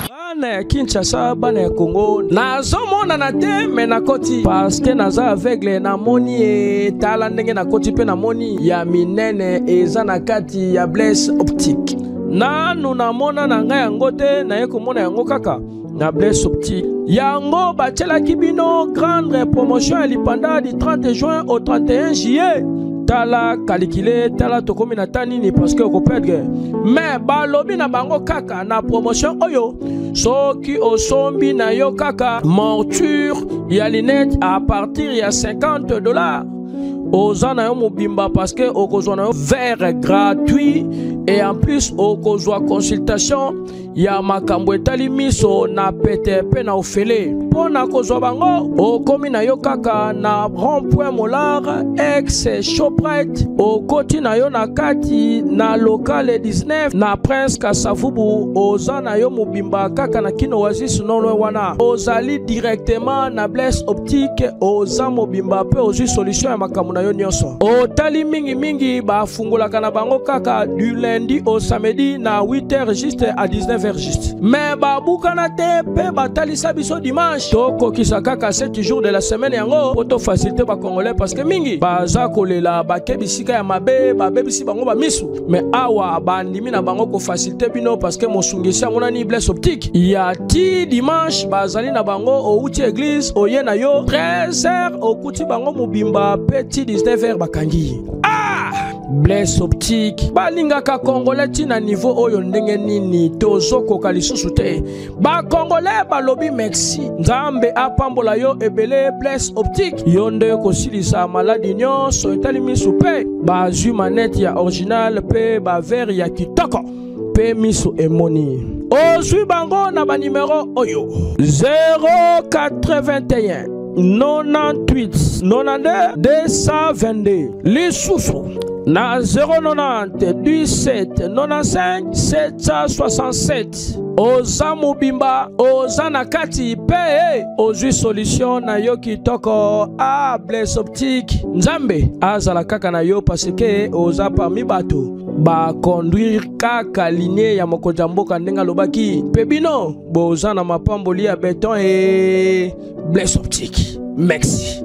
Bana ya Kinshasa, bana ya Congo, nazomonana te me nakoti parceke naza aveugle, namoni e tala ndenge nakoti mpe namoni ya minene eza na kati ya Bless Optique. Nanu namona na ngai yango te, naye komona yango kaka na Bless Optique. Yango batielaki bino grande promotion ya lipanda du 30 juin au 31 juillet. Tala kalikile, tala tokomi na ta nini parce que okoperdre. Mais balobi na bango kaka na promotion oyo, soki osombi na yo kaka monture ya lunette à partir ya $50, oza na yo mobimba parce que okozwa na yo verre gratuit et en plus okozwa consultation ya makambo etali miso na pete mpe na ofele. Mpo na kozwa bango, okomi na yo kaka na rond-point Molar ex Shoprite, okoti na yo na kati na lokale 19 na Prince Kasavubu, oza na yo mobimba kaka na Kino Oasis non loin wana, ozali directement na Bless Optique, oza mobimba mpe ozwi solution ya makambo na yo nyonso. Otali mingimingi bafungolaka na bango kaka du lundi au samedi na 8h juste à 19h juste, mais babukana te mpe batalisa biso dimanche. Tokokisa kaka 7 jours de la semaine yango mpo tofacilite bacongolais parce que mingi baza kolela, bake bisika ya mabe, babebisi bango bamisu, mais awa bandimi na bango kofacilite bino parce que mosungisi amonani Bless Optique ya ti dimanche bazali na bango. Outi église, oye na yo 13h, okuti bango mobimba mpe ti 19h bakangi. Ah, Bless Optique balingaka congolais ti na niveau oyo ndenge nini? Tozokoka lisusu te. Bacongolais balobi merci, Nzambe apambola yo ebele. Bless Optique, yo nde kosilisa maladi nyonso etali misu, mpe bazwi manete ya original mpe bavere ya kitoko mpe miso emoni. Ozwi bango na banimero oyo: 081 98 92 222, lisusu na 090 17 95 767. Oza mobimba, oza na kati mpe ozwi solution na yo kitoko. A Bless Optique, Nzambe azala kaka na yo parce que oza parmi bato baconduire kaka linie ya mokonzi ya mboka ndenge alobaki, mpe bino boza na mapamboli ya beton. E Bless Optique, merci.